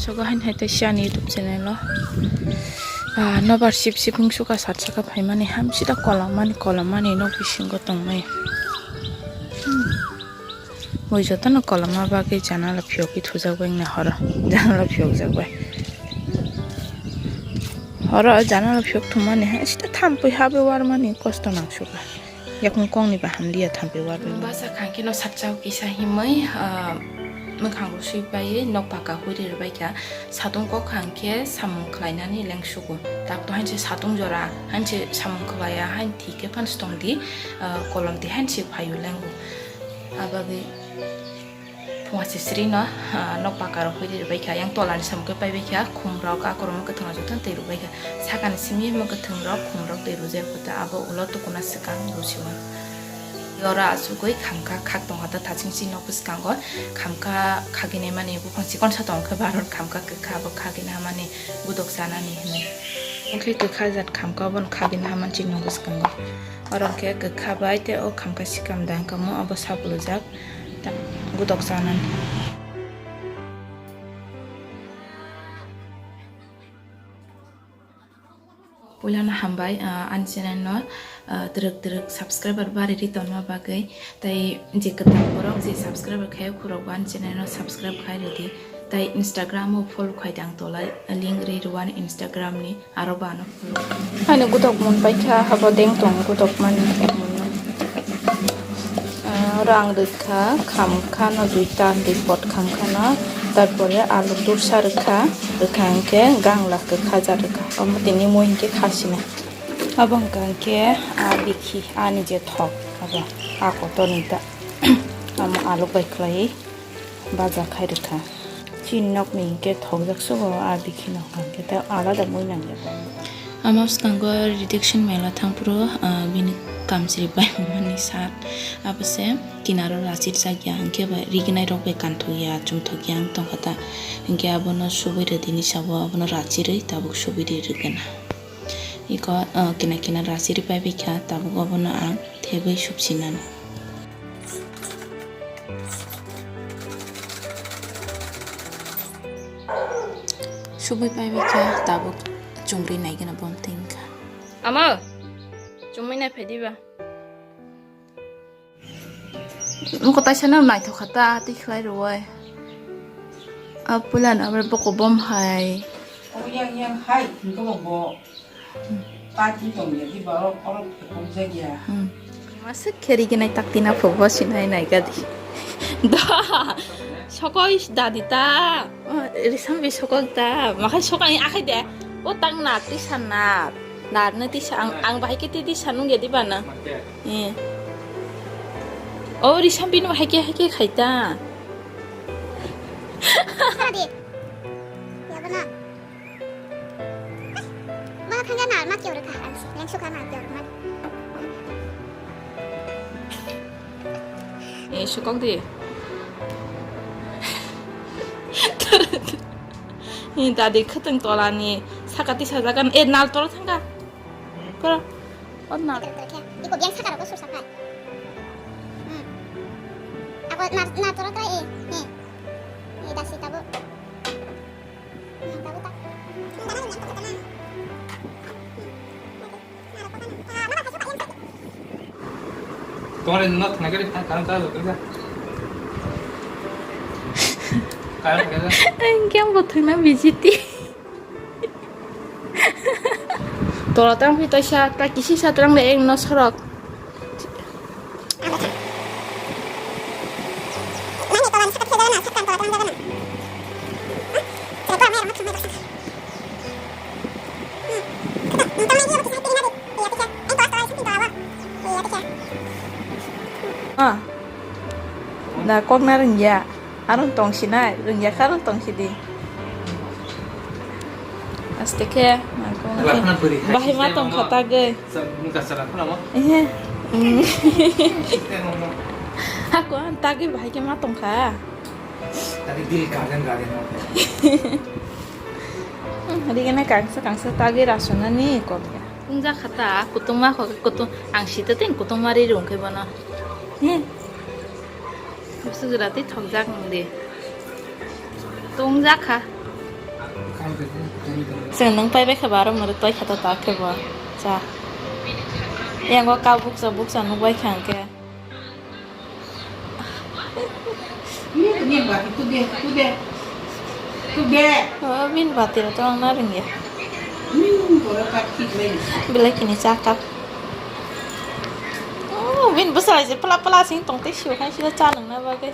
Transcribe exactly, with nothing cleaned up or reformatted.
Sogo hain hai tei siya ni YouTube channel o. Ah, nobar sip sip wng suka sat saka phaimani ham sida kolom mani kolom mani nok bisingo tongmai. Hmm. Bui jotono koloma bagwi janala phiyogwi thujak bai wngna horo. Janala phiyokjak bai. Horo janala phiyok thumani hai sida thampui habwi warmani kosto nang suka. Yakung kongni ba hamliya thampui warmani. Basa khangkhe no satchao kisa himwi, ah, mwkhang rw swi paiwi nok paka huri rwbaikha. Satung kok hangkhe samung khlainani lengsugo. Takto hainse satung jora, hainse samung khlaiya, hain thikhe phans tongdi, ah, kolom twi hainse phaio lengo. Abagwi phunga sisrino, ah, nok paka rok huri rwbaikha. Yang tolani samung khe paibaikha, khumrok, akorok mwkhwthwng rok jotono twi rwbaikha. Sakani simi mwkhwthwngrok, khumrok twi rwjak kota abo ulo tukuna swkang rwsiwo. Yora achugwi khamkha khak tongkha ta thaching chini nok bwskango khamkha khagini mani buphang chikon sa tongkha baron khamkha kwkha abo khagini hamani gudok chanani hinwi. Onkhe kwkha jat khamkha obono khagini haman chini nok bwskango. Oro khe kwkha bai tei o khamkha sikam dang kamo abo sapulujak ta gudok chanani. Puilano hambai, ah, ani channel no, ah, twrwk twrwk subscriber bari ri tongma bagwi, tei je kwtal borok je subscriber khai khorok bo ani channel no subscribe khai rwdi, tei Instagram o follow khai di ang tola link ri rwani Instagram ni aro bano follow. Ani gudok mun paikha habo deng tong gudok mani. Ah, oro ang rwkha, khamkha no duita, dui pot khamkha no, tarpore alu dursa rwkha, rwkha hwnkhe gangla kwkha ja rwkha, omo tini mui hwnkhe khasina. Abo hwnkha hwnkhe a bikhi ani je thok, abo a kotor ni ta, amo alu bai khlai baja khai rwkha. Chini nokni hinkhe thokjak sugo, a bikhino hwnkhe ta alada mui nangya. Ama bwskango reduction mela thangphuru, ah, bini kamchwlwi baimani sat. Abo se kinaro rachirjak ya, hinkhe ba riginai rok bai kanthok ya, chumthok ya wng tongkha ta. Hinkhe abono subui rwdini sabo, abono rachirwi tabuk subui ri rwgwna. Iko, ah, kina kina rachirwi paibaikha, tabuk abono ang thebwi subsinani. Subui paibai kha, tabuk chumri naigwna bom tengkha. Ama, chumui nai phai diba? Nuko taisa no naithok kha ta, twi khlai rwui. A puila no abar boko bom hai. O yang yang hai, hingke bo bo. Party tong ya, di ba orok, orok kok jak ya. Hmm. Masuk khe riginai takti na phok bo sinai nai gadi. Da, sokoi dadi ta. Oh, risam bi sokok da. Makai sokani akai de. O tang na tisa na. Nar na tisa ang, ang bahai ke tisa nung ya di ba na. Eh. O risam bi no bahai ke, hai ke khai ta. Dadi. Ya ba na. Bono thangya nar ma kiyor kha, ang si leng sukha nar kiyor ma. Eh, sukok di. Eh, dadi khatang tolani saka tisa jagan, eh, nal tol thangka. Koro. O nal. Iko biang saka rok sur sakai. Hmm. Ako nar, nar tol try, eh, eh. Eh, dasi tabo. Tomar no thangna gari thang karam ta jotong ja. Karam ta ja. Engke ang bo thangna bijiti. Tola tang phi taisa ta kisi sa trang de eng no sorok. Ah. Da kok na rengya. Arong tong sinai, rengya kha arong tong sidi. Aste khe, ma kong khe. Bahai ma tong kha tagwi. Sa, muka sara khuna mo? Ehe. Mm. Temo mo. Ako ang tagwi bahai khe ma tong kha. Tadi dil garden garden mo. Hmm, adi kena kangsa kangsa tagwi rasonani kok ya. Wngja kha ta, kutung ma kho kutung ang sita tin kutung ma ri rung khe bono. He. Bwswk jora tei thokjak wng di. Tongjak kha. Chwng nwng pai bai khe bo aro mwrwk pai kha ta ta khe bo. Cha. Yango kau bukcha bukcha nuk bai kha hwnkhe. Min bati tu de, tu de. Tu de. Oh, min bati rok to ang na rwngya. Min boro tak tik lai. Belai kini cha kap. Oh, min bwsai je pla pla sing tong te sio khai sio cha nang na bagwi.